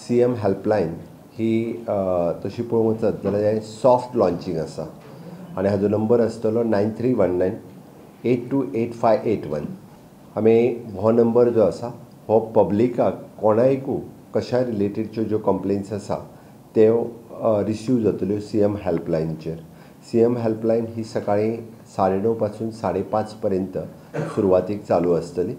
C M helpline ही तशी पळोवंक वचत जाल्यार हें सॉफ्ट लॉन्चींग आसा आनी हाजो नंबर आसतलो 9319828581. आमी हो नंबर जो आसा हो पब्लिकाक कोणायकू कशा रिलेटेडच्यो ज्यो कंप्लेन्स आसा त्यो रिसीव जातल्यो सी एम हेल्पलायनचेर. सी एम हेल्पलायन ही सकाळीं 9:30 पासून 5:30 पर्यंत सुरवातीक चालू आसतली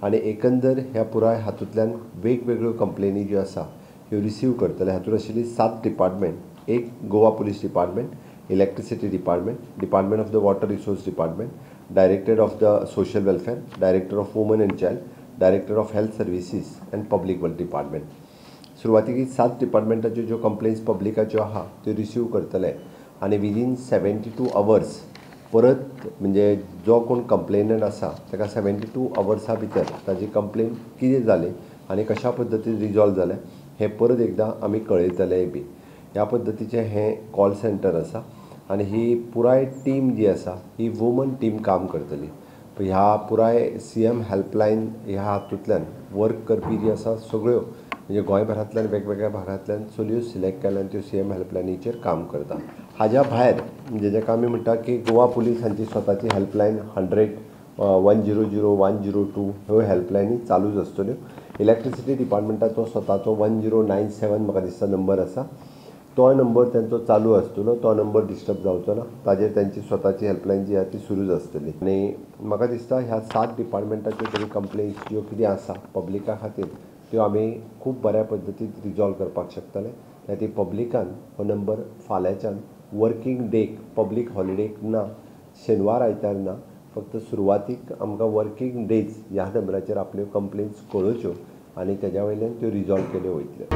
आनी एकंदर ह्या पुराय हातूंतल्यान वेगवेगळ्यो कंप्लेनी ज्यो आसा ह्यो रिसीव करतले. हातूंत आशिल्ली 7 डिपार्टमेंट, एक Goa police department, electricity department, department of the water resource department, director of the social welfare, director of woman and child, director of health services and public work department. सुरवातीक 7 डिपार्टमेंटाच्यो ज्यो complains पब्लिकाच्यो आहा त्यो receive करतले आनी within 72 hours परत म्हणजे जो कोण कंप्लेनंट आसा ताका 72 अवर्सा भितर ताजी कंप्लेन कितें जाली आनी कशा पद्दतीन रिजॉल्व जालें हें परत एकदां आमी कळयतले बी. ह्या पद्दतीचें हें कॉल सेंटर आसा आनी ही पुराय टीम जी आसा ही वुमन टीम काम करतली. ह्या पुराय सी एम हेल्पलायन ह्या हातूंतल्यान वर्क करपी जी आसा सगळ्यो म्हणजे गोंयभरांतल्यान वेगवेगळ्या भागांतल्यान चलयो सिलेक्ट केल्यान त्यो सी एम हेल्पलायनीचेर काम करता. हाज्या भायर म्हणजे जाका आमी म्हणटा की गोवा पुलीस हांची स्वताची हेल्पलायन 100 100 102 ह्यो हेल्पलायनी चालूच आसतल्यो. इलेक्ट्रिसिटी डिपार्टमेंटाचो स्वताचो 1097 म्हाका दिसता नंबर आसा, तो नंबर तांचो चालू आसतलो, तो नंबर डिस्टर्ब जावचो ना, ताजेर तांची स्वताची हेल्पलायन जी आसा ती सुरूच आसतली. आनी म्हाका दिसता ह्या 7 डिपार्टमेंटाच्यो तरी कंप्लेन्स ज्यो कितें आसा पब्लिका खातीर त्यो आमी खूब बऱ्या पद्दतीन रिजॉल्व करपाक शकतले. त्या खातीर पब्लिकान हो नंबर फाल्यांच्यान वर्कींग डेक, पब्लीक हॉलिडेक ना, शेनवार आयतार ना, फक्त सुरवातीक आमकां वर्कींग डेज ह्या नंबराचेर आपल्यो कंप्लेन्स कळोवच्यो आनी तेज्या वयल्यान त्यो रिजॉल्व केल्यो वयतल्यो.